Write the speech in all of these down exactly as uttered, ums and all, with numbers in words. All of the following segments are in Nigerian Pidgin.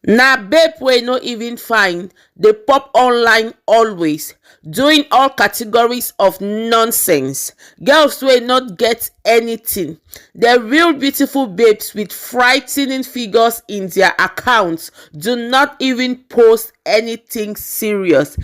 Na babe wey no even fine dey pop online always, doing all categories of nonsense. Girls wey no get anything. The real beautiful babes with frightening figures in their accounts do not even post anything serious.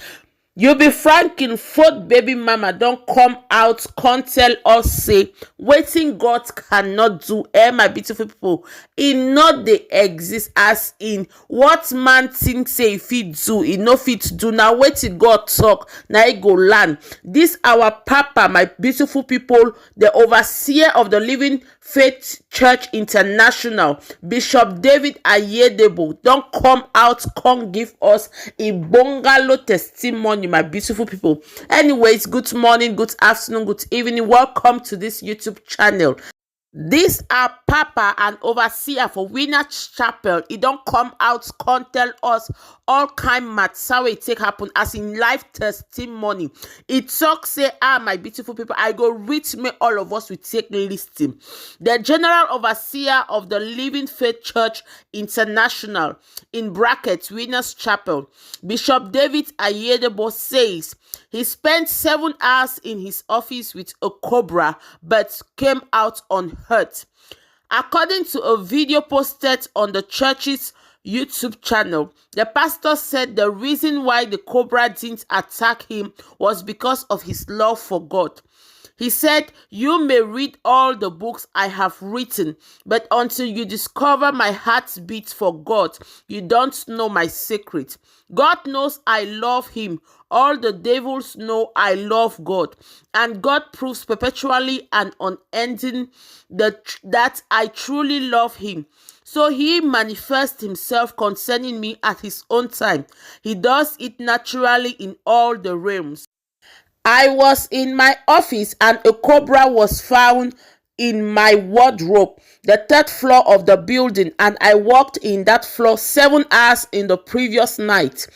You be Franklin fourth baby mama don come out come tell us say wetin God cannot do, eh, my beautiful people, e no dey exist. As in, what man think say e fit do, e no fit do. Na wetin God talk, na e go land. This our papa, my beautiful people, the overseer of the Living Faith Church International, Bishop David Ayedebo, don come out come give us a bungalow testimony, my beautiful people. Anyways, good morning, good afternoon, good evening. Welcome to this YouTube channel. This our papa and overseer for Winners Chapel. He don come out come tell us all kind matter wey take happen as in life testimony. He talk say, ah, my beautiful people, I go read me all of us will take listen. The general overseer of the Living Faith Church International, in brackets, Winners Chapel, Bishop David Ayedebo, says he spent seven hours in his office with a cobra but came out unhurt. According to a video posted on the church's YouTube channel, the pastor said the reason why the cobra didn't attack him was because of his love for God. He said, you may read all the books I have written, but until you discover my heartbeat for God, you don't know my secret. God knows I love him. All the devils know I love God. And God proves perpetually and unending that, that I truly love him. So he manifests himself concerning me at his own time. He does it naturally in all the realms. I was in my office and a cobra was found in my wardrobe, the third floor of the building, and I worked in that floor seven hours in the previous night.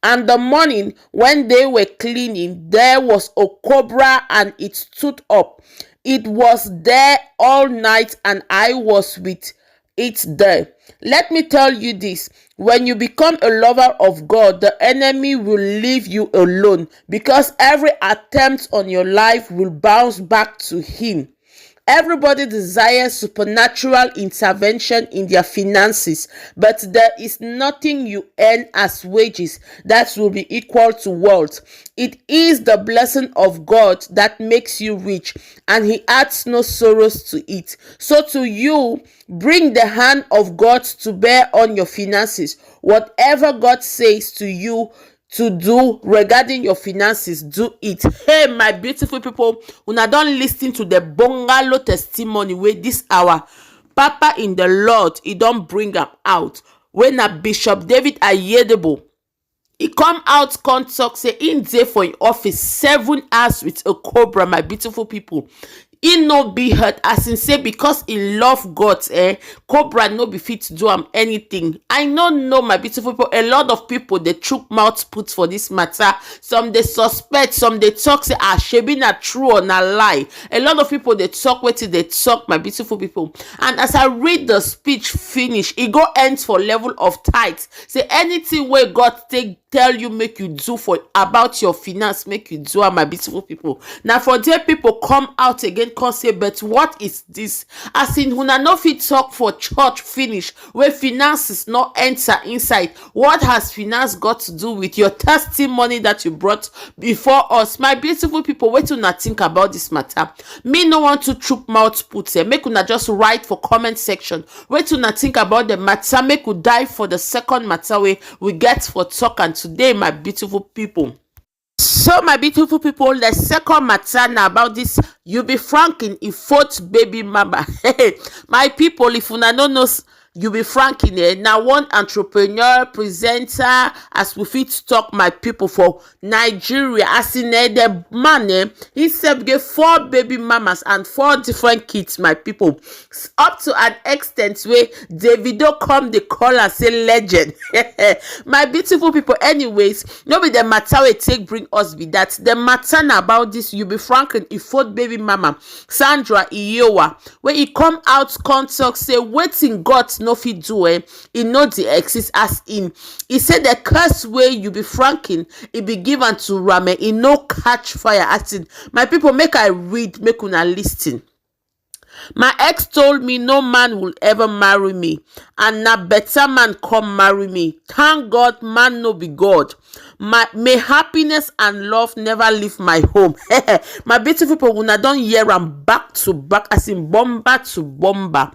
And the morning, when they were cleaning, there was a cobra and it stood up. It was there all night, and I was with it there. Let me tell you this, when you become a lover of God, the enemy will leave you alone because every attempt on your life will bounce back to him. Everybody desires supernatural intervention in their finances, but there is nothing you earn as wages that will be equal to wealth. It is the blessing of God that makes you rich, and he adds no sorrows to it. So to you, bring the hand of God to bear on your finances. Whatever God says to you to do regarding your finances, do it. Hey, my beautiful people, una don listen to the bungalow testimony wey this our papa in the Lord, he don bring am out. Wey na Bishop David Ayedebo, he come out come talk say him dey for him office seven hours with a cobra, my beautiful people. He no be hurt, as in say because he love God, eh, cobra no be fit do am anything. I no know, my beautiful people. A lot of people dey chook mouth put for this matter. Some dey suspect, some dey talk say, ah, shebi na true or na lie. A lot of people dey talk wetin dey talk, my beautiful people. And as I read the speech finish, e go end for level of tithe. Say anything wey God take tell you make you do for about your finance, make you do am, my beautiful people. Na for there people come out again come say, but what is this? As in, una no fit talk for church finish wey finances no enter inside. What has finance got to do with your testimony that you brought before us? My beautiful people, wetin una think about this matter? Me no want to chook mouth put, eh, make una just write for comment section wetin una think about the matter. Make we dive for the second matter wey we get for talk and today, my beautiful people. So, my beautiful people, the second matter na about this you be Franklin, e fourth baby mama. My people, if una no know s-, you be Franklin, eh, na one entrepreneur, presenter, as we fit talk, my people, for Nigeria. As in, eh, the man, eh, he sef get four baby mamas and four different kids, my people. S-, up to an extent wey Davido come dey call am say legend. My beautiful people, anyways, no be the matter wey take bring us be that. The matter na about this you be Franklin, e fourth baby mama, Sandra Iyowa, wey he come out come talk say wetin God no fit do, eh, e no dey exist as in. E say the curse wey you be franking, e be give am to ram, eh, e no catch fire as in. My people, make I read, make una listen. My ex told me no man will ever marry me, and na better man come marry me. Thank God, man no be God. My, may happiness and love never leave my home. My beautiful people, una don hear am back to back, as in bomber to bomber.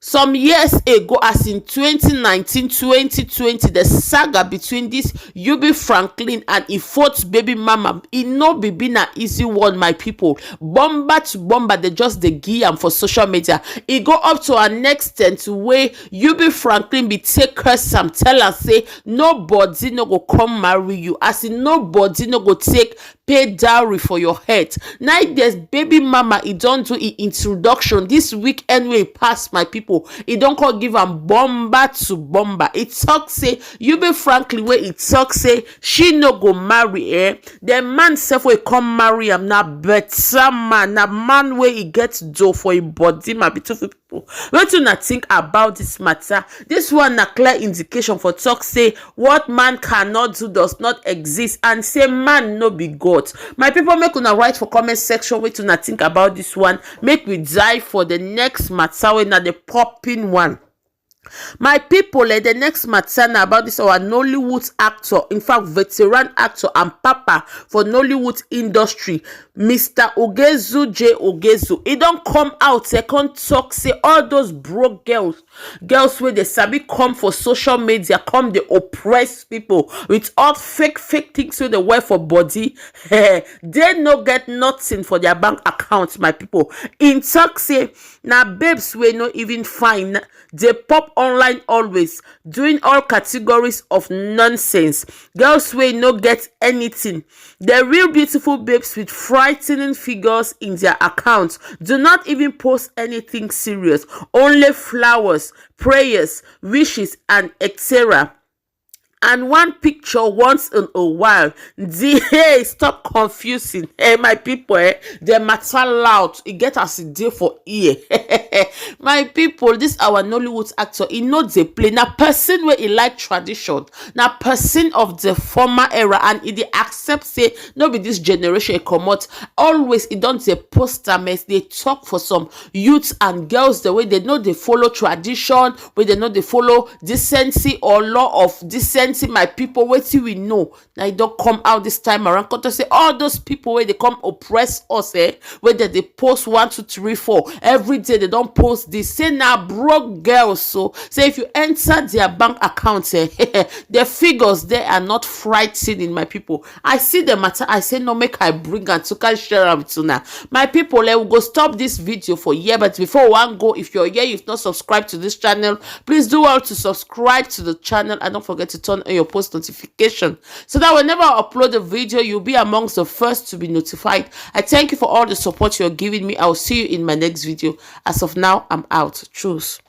Some years ago, as in twenty nineteen, twenty twenty, the saga between this Ubi Franklin and Ifot baby mama, e no be been an easy one, my people. Bomber to bomber, they just dey give am for social media. E go up to an extent wey Ubi Franklin be take curse am, tell am say nobody no go come marry you, as in nobody no go take pay dowry for your head. Now this baby mama, e don do e introduction this weekend wey pass, my people. E don come give am bomber to bomber. E talk say Ubi Franklin, wey e talk say she no go marry, eh, the man sef wey come marry am na better man, na man wey e get dough for im body, my beautiful people. Wetin una think about this matter? This one na clear indication for talk say what man cannot do does not exist, and say man no be God. My people, make una write for comment section wetin una think about this one. Make we dive for the next matter, wey na the popping one. My people, eh, the next matter na about this our Nollywood actor, in fact, veteran actor and papa for Nollywood industry, Mister Ogezu J Ogezu. E don come out, eh, come talk say all those broke girls, girls wey dey sabi come for social media, come dey oppress people with all fake, fake things wey dey wear for body, they no get nothing for their bank account, my people. In talk say na babes wey no even fine dey pop online always, doing all categories of nonsense. Girls wey no get anything. The real beautiful babes with frightening figures in their accounts do not even post anything serious. Only flowers, prayers, wishes, and et cetera. And one picture once in a while. The, hey, stop confusing. Hey, my people, eh, the matter loud. E get as e dey for ear. My people, this our Nollywood actor, e no dey play. Na person wey e like tradition. Na person of the former era, and e dey accept say no be this generation e comot. Always e don dey post am, eh, dey talk for some youths and girls, the way they no dey follow tradition, wey they no dey follow decency or law of decency. My people, wetin we know na e don come out this time around. Come to say all those people wey dey come oppress us, eh, wey dem dey post one, two, three, four every day, they don post this. Say na broke girls, so say if you enter their bank account, eh, the figures there are not frightening, my people. I see the matter, I say no, make I bring am to come share am with una. My people, eh, we go stop this video for here, but before we wan go, if you're here, you've not subscribed to this channel, please do well to subscribe to the channel and don't forget to turn on your post notification so that whenever I upload a video, you'll be amongst the first to be notified. I thank you for all the support you're giving me. I'll see you in my next video. As of now, I'm out. Choose.